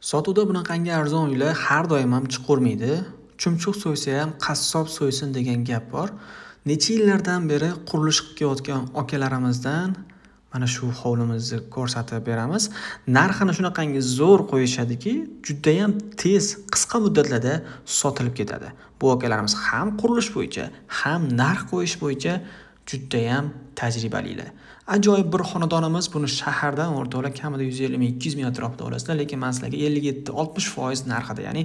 Sotuvda bunaqangi arzon uylar har doim ham chiqavermaydi. Chumchuq so'ysa ham qassob so'ysin degan gap bor. Necha yillardan beri qurilish qilib kelayotgan akalarimizdan mana shu hovlimizni ko'rsatib beramiz. Narxini shunaqangi zo'r qo'yishadiki, juda ham tez, qisqa muddatlarda sotilib ketadi. Bu akalarimiz ham qurilish bo'yicha, ham narx qo'yish bo'yicha juda ham tajribalilar. Ajoyib bir xonadonimiz, buni shahardan o'rtoqlar kamida 150 ming, 200 ming atrofida olasizlar, lekin men sizlarga 57-60% narxida, ya'ni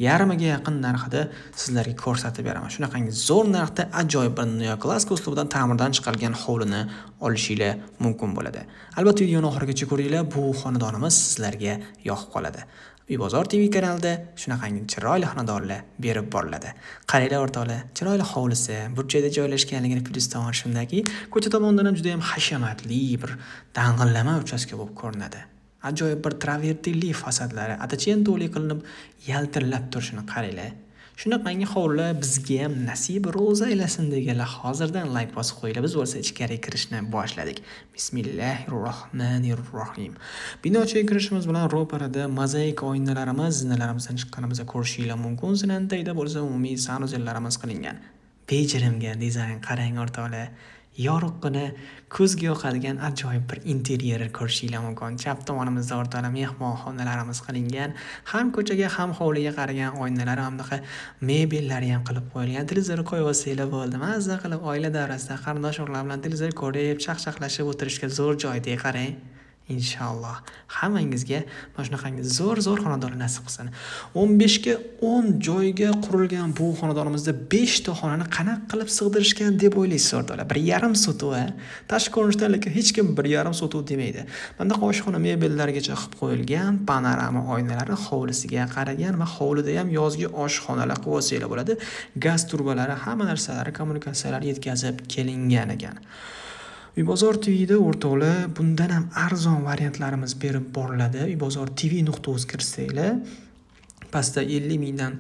yarmiga yaqin narxida sizlarga ko'rsatib beraman. Shunaqangi zo'r narxda ajoyib bir neoklassik uslubdan ta'mirdan chiqarilgan hovlini olishinglar mumkin bo'ladi. Albatta videoni oxirigacha ko'ringlar, bu xonadonimiz sizlarga yoqib qoladi. Uybozor TV kanalida shunaqangi chiroyli xonadonlar berib boriladi. Qaranglar o'rtoqlar, chiroyli hovlisi, burchakda joylashganligini plyus tomoni shundaki, ko'cha tomonidan ham juda ham hashamatli bir dang'illama uchastka bo'lib ko'rinadi. Ajoyib bir travertinli fasadlari, atachen to'li qilinib yaltirlab turishini qaranglar. Shunaqangi hovlilar bizga ham nasib ro'za aylasin deganlar hozirdan like bosib qo'yinglar. Biz bo'lsa ichkari kirishni boshladik. Bismillahirrohmanirrohim. Bino ichiga kirishimiz bilan ro'parada mozaika oynalarimiz, zinalarimizdan chiqqanimizda ko'rishinglar mumkin. Zinani tagida bo'lsa umumiy sanuzellarimiz qilingan. Bejirimga dizayn qarang o'rtoqlar. Yorug'gina, ko'zga yoqadigan ajoyib bir interyer ko'rishinglar mumkin. Chap tomonimizda o'rtoqlar mehmonxonalarimiz qilingan. Ham ko'chaga, ham hovliga qaragan oynalar, ham bunaqa mebellari ham qilib qo'yilgan. Televizor qo'yib olsanglar bo'ldi. Mazza qilib oila davrasida qarindosh urug'lar bilan televizor ko'rib, chaqchaqlashib o'tirishga zo'r joy-da, qarang. Inshaalloh hammangizga mana shunaqangi zo'r-zo'r xonadonlar nasib qilsin. 15 ga 10 joyga qurilgan bu xonadonimizda 5 ta xonani qanaqa qilib sig'dirishgan deb o'ylaysiz o'rtoqlar? 1.5 sotix, tashqi ko'rinishdan lekin hech kim 1.5 sotix demaydi. Bunda oshxona mebellarigacha qilib qo'yilgan, panorama oynalari hovlisiga qaragan va hovlida ham yozgi oshxonalar qilib olsanglar bo'ladi. Gaz turbalari, hamma narsalari, kommunikatsiyalar yetkazib kelingan ekan. Uybozor TV'da o'rtoqlar bundan ham arzon variantlarimiz berib boriladi. Uybozor TV.uz kirsanglar, pastda 50 mingdan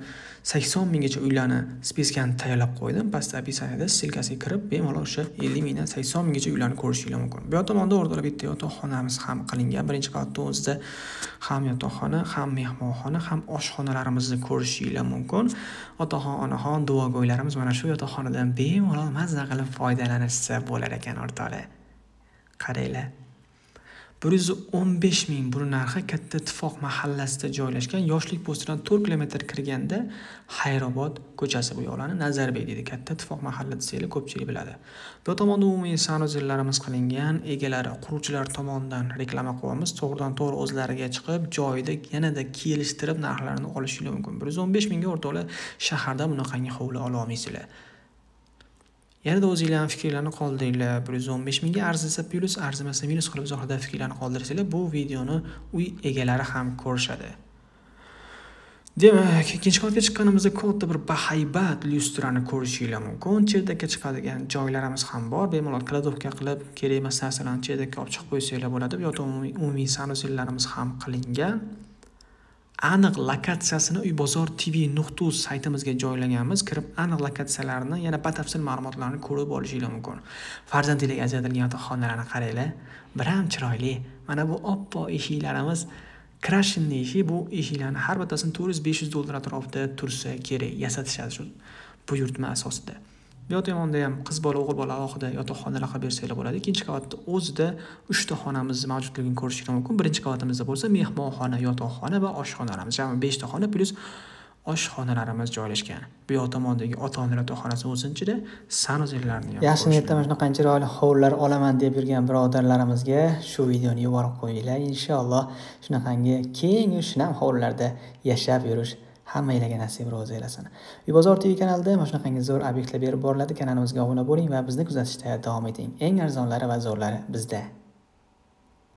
80 minggacha uylarni spiskani tayyorlab qo'ydim. Pastda описаниеda ссылкasiga kirib, bemalol o'sha 50 mingdan 80 minggacha uylarni ko'rishinglar mumkin. Bu yoq tomonda o'rtoqlar bitta yotoqxonamiz ham qilingan. Birinchi qavatda o'zida ham yotoqxona, ham mehmonxona, ham oshxonalarimizni ko'rishinglar mumkin. Otaxon, onaxon, duogo'ylarimiz mana shu yotoqxonadan bemalol mazza qilib foydalanishsa bo'lar ekan o'rtoqlar. Qaranglar. 115 ming buni narxi. Katta Ittifoq mahallasida joylashgan. Yoshlik postidan 4 kilometr kirganda Xayrobod ko'chasi bu yo'lani Nazarbek deydi. Katta Ittifoq mahalla desanglar ko'pchilik biladi. Bu tomonda umumiy sanuzellarimiz qilingan. Egalari quruvchilar tomonidan reklama qilyapmiz. To'g'ridan to'g'ri o'zlariga chiqib, joyida yanada kelishtirib narxlarini olishingiz mumkin. 115 mingga o'rtoqlar shaharda bunaqangi hovli ola olmaysizlar. Yanada o'zinglarning fikrlarini qoldiringlar. 115 mingga arzisa plyus, arzimasa minus qilib izohlarda fikrlarni qoldirsanglar, bu videoni uy egalari ham ko'rishadi. Demak, ikkinchi qavatga chiqqanimizda katta bir bahaybat lyustrani ko'rishinglar mumkin. Cherdakka chiqadigan joylarimiz ham bor. Bemalol kladovka qilib, kerak emas narsalarni cherdakka olib chiqib qo'ysanglar bo'ladi. Bu yoqda umumiy sanuzellarimiz ham qilingan. Aniq lokatsiyasini Uybozor TV.uz saytimizga joylaganmiz. Kirib aniq lokatsiyalarni, yana batafsil ma'lumotlarni ko'rib olishinglar mumkin. Farzandlikka ajratilgan yotoqxonalarni qaranglar. Bir ham chiroyli. Mana bu oppoq eshiklarimiz, krashinli eshik. Bu eshiklarni har bittasini 400-500 dollar atrofida tursa kerak, yasatishadi shu buyurtma asosida. Bu tomonda ham qiz bola, o'g'il bola alohida yotoqxonalar qilib bersanglar bo'ladi. Ikkinchi qavatda o'zida 3 ta xonamiz mavjudligini ko'rishingiz mumkin. Birinchi qavatimizda bo'lsa mehmonxona, yotoqxona va oshxonalarimiz, jami 5 ta xona plyus oshxonalarimiz joylashgan. Bu yoq tomondagi ota-onalar yotoqxonasi o'zining ichida sanuzellarni ham. Yaxshi niyatda mana shunaqa chiroyli hovlilar olaman deb yurgan birodarlarimizga shu videoni yuborib qo'yinglar. Inshaalloh shunaqangi keng shinam hovlilarda yashab yurish hammanglarga nasib ro'za aylasin. Uybozor TV kanalida mana shunaqangi zo'r obyektlar berib boriladi. Kanalimizga obuna bo'ling va bizni kuzatishda davom eting. Eng arzonlari va zo'rlari bizda.